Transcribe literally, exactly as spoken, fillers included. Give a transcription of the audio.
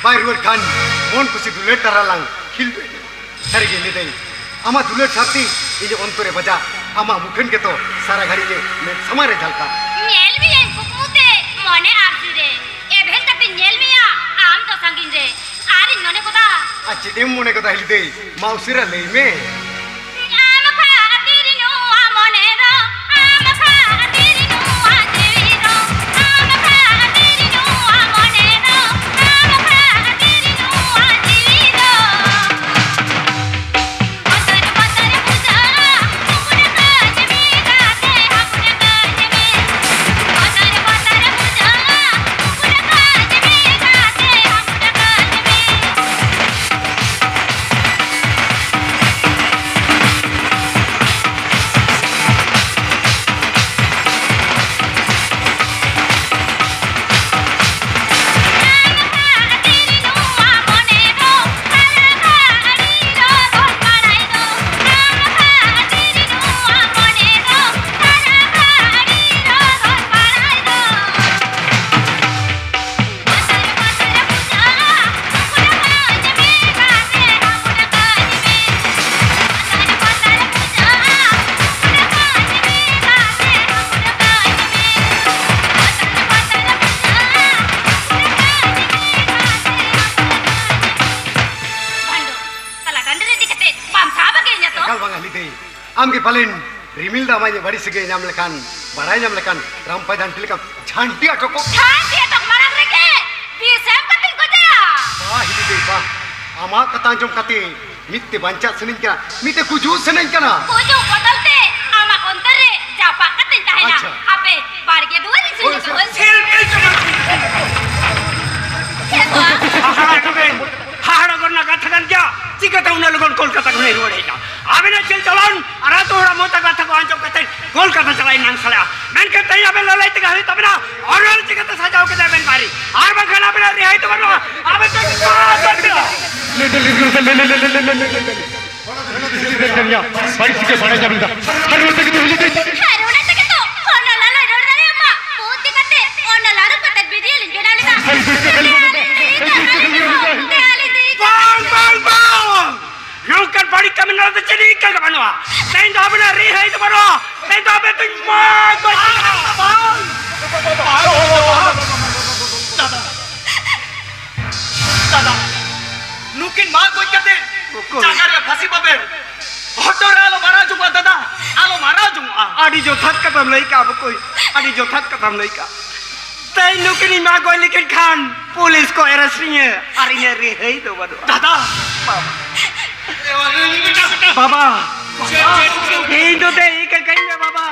ᱵᱟᱭ ᱨᱩᱣᱟᱹᱲ ᱠᱷᱟᱱ ᱢᱚᱱ ᱠᱩᱥᱤ ᱫᱩᱞᱟᱹᱲ ᱫᱷᱟᱨᱟ ᱞᱟᱝ ᱠᱷᱤᱞᱰᱩ ᱮᱱᱮᱡ᱾ ᱥᱟᱹᱨᱤᱜᱮ ᱞᱟᱹᱭᱫᱟᱹᱧ, ᱟᱢᱟᱜ ᱫᱩᱞᱟᱹᱲ ᱥᱟᱨᱛᱤ ᱤᱧᱟᱹᱜ ᱚᱱᱛᱚᱨ ᱨᱮ ᱵᱟᱡᱟ, ᱟᱢᱟᱜ ᱢᱩᱠᱷᱟᱹᱱ ᱜᱮᱛᱚ ᱥᱟᱨᱟ ᱜᱷᱟᱹᱲᱤ ᱤᱧᱟᱹᱜ ᱢᱮᱫ ᱥᱟᱢᱟᱝ ᱨᱮ ᱡᱷᱟᱞᱠᱟᱜ᱾ ᱧᱮᱞ ᱢᱮᱭᱟᱹᱧ ᱠᱩᱠᱢᱩ ᱛᱮ ᱢᱚᱱᱮ ᱟᱨᱥᱤ ᱨᱮ, ᱮᱵᱷᱮᱱ ᱠᱟᱛᱮ ᱧᱮᱞ ᱢᱮᱭᱟ ᱟᱢ ᱫᱚ ᱥᱟᱺᱜᱤᱧ ᱨᱮ, ᱟᱨᱤᱧ ᱢᱚᱱᱮ ᱜᱚᱫᱟ᱾ ᱟᱨ ᱪᱮᱫ ᱮᱢ ᱢᱚᱱᱮ ᱜᱚᱫᱟ ᱦᱤᱞᱤ ᱫᱟᱹᱭ, ᱢᱟ ᱩᱥᱟᱹᱨᱟ ᱞᱟᱹᱭ ᱢᱮ᱾ ᱟᱢ ᱠᱷᱟᱹᱛᱤᱨ ᱱᱚᱣᱟ ᱢᱚᱱᱮ ᱫᱚ, ᱟᱢ ᱠᱷᱟᱹᱛᱤᱨ ᱱᱚᱣᱟ ᱡᱤᱣᱤ ᱫᱚ, ᱟᱢ ᱠᱷᱟᱹᱛᱤᱨ ᱱᱚᱣᱟ ᱢᱚᱱᱮ ᱫᱚ, ᱟᱢ ᱠᱷᱟᱹᱛᱤᱨ ᱱᱚᱣᱟ ᱡᱤᱣᱤ ᱫᱚ᱾ ᱵᱚᱛᱚᱨ ᱵᱚᱛᱚᱨ ᱵᱩᱡᱷᱟᱹᱜᱼᱟ, ᱩᱢᱩᱞ ᱠᱟᱹᱧ ᱢᱮ ᱜᱟᱛᱮ, ᱩᱢᱩᱞ ᱠᱟᱹᱧ ᱢᱮ᱾ ᱵᱚᱛᱚᱨ ᱵᱚᱛᱚᱨ ᱵᱩᱡᱷᱟᱹᱜᱼᱟ, ᱩᱢᱩᱞ ᱠᱟᱹᱧ ᱢᱮ ᱜᱟᱛᱮ, ᱩᱢᱩᱞ ᱠᱟᱹᱧ ᱢᱮ᱾ ᱵᱷᱟᱱᱰᱚ, ᱛᱟᱞᱟ ᱴᱟᱺᱰᱤ ᱨᱮ ᱤᱫᱤ ᱠᱟᱛᱮ ᱵᱟᱢ ᱥᱟᱵ ᱟᱠᱟᱫᱤᱧᱟ ᱛᱚ? ᱮᱠᱟᱞ ᱵᱟᱝᱟ, ᱦᱤᱞᱤ ᱫᱟᱹᱭ᱾ ᱟᱢ ᱜᱮ ᱯᱟᱞᱮᱱ ᱨᱤᱢᱤᱞ ᱫᱚ ᱟᱢᱟᱜ ᱵᱟᱹᱲᱤᱡ ᱥᱟᱹᱜᱟᱹᱭ ᱧᱟᱢ ᱞᱮᱠᱷᱟᱱ, ᱵᱟᱲᱟᱭ ᱧᱟᱢ ᱞᱮᱠᱷᱟᱱ, ᱨᱟᱢᱯᱟᱭ ᱡᱷᱟᱱᱴᱤ ᱞᱮᱠᱟᱢ ᱡᱷᱟᱱᱴᱤ ᱟᱴᱚᱠᱚᱜ᱾ ᱡᱷᱟᱱᱴᱤ ᱟᱴᱚᱠ ᱢᱟᱲᱟᱝ ᱨᱮᱜᱮ ᱵᱤᱥ ᱮᱢ ᱠᱟᱛᱮᱧ ᱜᱚᱡᱟ᱾ ᱵᱟ, ᱦᱤᱞᱤ ᱫᱟᱹᱭ, ᱵᱟ᱾ ᱟᱢᱟᱜ ᱠᱟᱛᱷᱟ ᱟᱸᱡᱚᱢ ᱠᱟᱛᱮ ᱢᱤᱫ ᱛᱮ ᱵᱟᱧᱪᱟᱜ ᱥᱟᱱᱟᱧ ᱠᱟᱱᱟ, ᱢᱤᱫ ᱛᱮ ᱜᱩᱡᱩᱜ ᱥᱟᱱᱟᱧ ᱠᱟᱱᱟ᱾ ᱜᱩᱡᱩᱜ ᱵᱚᱫᱚᱞ ᱛᱮ ᱟᱢᱟᱜ ᱚᱱᱛᱚᱨ ᱨᱮ ᱪᱟᱯᱟᱜ ᱠᱟᱛᱮᱧ ᱛᱟᱦᱮᱱᱟ᱾ ᱟᱪᱪᱷᱟ᱾ ᱦᱟᱯᱮ, ᱵᱟᱲᱜᱮ ᱫᱩᱣᱟᱹᱨᱤᱧ ᱥᱮᱱ ᱦᱳᱭ, ᱞᱮᱜᱮ, ᱦᱳᱭ᱾ ᱦᱳᱭ᱾ ᱪᱮᱫ ᱵᱟᱝ? ᱦᱟᱦᱟᱲᱟ ᱠᱚᱵᱮᱱ, ᱦᱟᱦᱟᱲᱟ ᱜᱚᱫ ᱨᱮᱱᱟᱜ ᱠᱟᱛᱷᱟ ᱠᱟᱱ ᱜᱮᱭᱟ᱾ ᱪᱤᱠᱟᱹᱛᱮ ᱩᱱᱟᱹᱜ ᱞᱚᱜᱚᱱ ᱠᱳᱞᱠᱟᱛᱟ ᱠᱷᱚᱱᱮ ᱨᱩᱣᱟᱹᱲ ᱦᱮᱡ ᱮᱱᱟ? ᱟᱵᱮᱱᱟᱜ ᱪᱮᱫ ᱪᱟᱞᱟᱣ ᱟᱨ ᱟᱛᱳ ᱦᱚᱲᱟᱜ ᱢᱚᱛᱟ ᱠᱟᱛᱷᱟ ᱠᱚ ᱟᱸᱡᱚᱢ ᱠᱟᱛᱮ ᱠᱳᱞᱠᱟᱛᱟ ᱪᱟᱞᱟᱜ ᱤᱧ ᱱᱟᱝ ᱥᱟᱞᱟᱜᱼᱟ᱾ ᱢᱮᱱᱠᱷᱟᱱ ᱛᱮᱦᱮᱧ ᱟᱵᱮᱱ ᱞᱟᱹᱞᱟᱹᱭ ᱛᱮᱜᱮ ᱦᱩᱭᱩᱜ ᱛᱟᱵᱮᱱᱟ᱾ ᱚᱱᱚᱞ ᱪᱤᱠᱟᱹᱛᱮ ᱥᱟᱡᱟᱣ ᱠᱮᱫᱟ ᱵᱮᱱ ᱵᱟᱹᱲᱤ? ᱟᱨ ᱵᱟᱝᱠᱷᱟᱱ ᱟᱵᱮᱱᱟᱜ ᱨᱤᱦᱟᱹᱭ ᱫᱚ ᱵᱟᱹᱱᱩᱜᱼᱟ᱾ ᱟᱵᱮᱱ ᱫᱚ ᱵᱟᱹᱲᱤᱡ ᱪᱤᱠᱟᱹ ᱵᱟᱲᱟᱭ ᱧᱟᱢ ᱞᱮᱫᱟ᱾ ᱟᱨ ᱱᱚᱛᱮ ᱜᱮ ᱫᱩᱦᱩᱞᱤ ᱫᱮᱡ᱾ ᱟᱨ ᱚᱱᱟ ᱛᱮᱜᱮ ᱛᱚ ᱚᱱᱚᱞ ᱟᱞᱚᱭ ᱨᱚᱲ ᱫᱟᱲᱮᱭᱟᱜ ᱢᱟ᱾ ᱵᱩᱫᱽᱫᱷᱤ ᱠᱟᱛᱮ ᱚᱱᱚᱞ ᱟᱹᱨᱩ ᱠᱟᱛᱮ ᱵᱷᱤᱰᱤᱭᱳ ᱞᱤᱧ ᱵᱮᱱᱟᱣ ᱞᱮᱫᱟ᱾ ᱟᱨ ᱵᱩᱫᱽᱫᱷᱤ ᱠᱟᱛᱮ ᱟᱹᱞᱤᱧ ᱞᱤᱧ ᱞᱟᱹᱭ ᱮᱫᱟ, ᱟᱹᱞᱤᱧ ᱟᱫᱚ ᱪᱮᱫ ᱤᱠᱟᱹ ᱜᱮ ᱵᱟᱹᱱᱩᱜᱼᱟ᱾ ᱛᱮᱦᱮᱧ ᱫᱚ ᱟᱵᱮᱱᱟᱜ ᱨᱤᱦᱟᱹᱭ ᱫᱚ ᱵᱟᱹᱱᱩᱜᱼᱟ᱾ ᱛᱮᱦᱮᱧ ᱫᱚ ᱟᱵᱮᱱ ᱫᱚᱧ ᱢᱟᱜ ᱜᱚᱡ ᱠᱟᱜᱼᱟ᱾ ᱫᱟᱫᱟ, ᱫᱟᱫᱟ, ᱱᱩᱠᱤᱱ ᱢᱟᱜ ᱜᱚᱡ ᱠᱟᱛᱮ ᱚᱠᱚᱭ? ᱡᱟᱸᱜᱟ ᱨᱮ ᱯᱷᱟᱹᱥᱤ ᱵᱟᱵᱮᱨ, ᱦᱚᱴᱚᱜ ᱨᱮ ᱟᱞᱚ ᱢᱟᱨᱟᱣ ᱡᱚᱝᱚᱜᱼᱟ ᱫᱟᱫᱟ, ᱟᱞᱚ ᱢᱟᱨᱟᱣ ᱡᱚᱝᱚᱜᱼᱟ᱾ ᱟᱹᱰᱤ ᱡᱚᱛᱷᱟᱛ ᱠᱟᱛᱷᱟᱢ ᱞᱟᱹᱭ ᱠᱟᱜᱼᱟ ᱵᱚᱠᱚᱭ, ᱟᱹᱰᱤ ᱡᱚᱛᱷᱟᱛ ᱠᱟᱛᱷᱟᱢ ᱞᱟᱹᱭ ᱠᱟᱜᱼᱟ᱾ ᱛᱮᱦᱮᱧ ᱱᱩᱠᱤᱱᱤᱧ ᱢᱟᱜ ᱜᱚᱡ ᱞᱮᱠᱤᱱ ᱠᱷᱟᱱ ᱯᱩᱞᱤᱥ ᱠᱚ arrest ᱤᱧᱟᱹ ᱟᱨ ᱤᱧᱟᱹᱜ ᱨᱤᱦᱟᱹᱭ ᱫᱚ ᱵᱟᱹᱱᱩᱜᱼᱟ᱾ ᱫᱟᱫᱟ, ᱵᱟᱵᱟ, ᱵᱟᱵᱟ, ᱤᱧ ᱫᱚ ᱫᱮᱡ ᱠᱟᱹᱧ ᱢᱮ ᱵᱟᱵᱟ᱾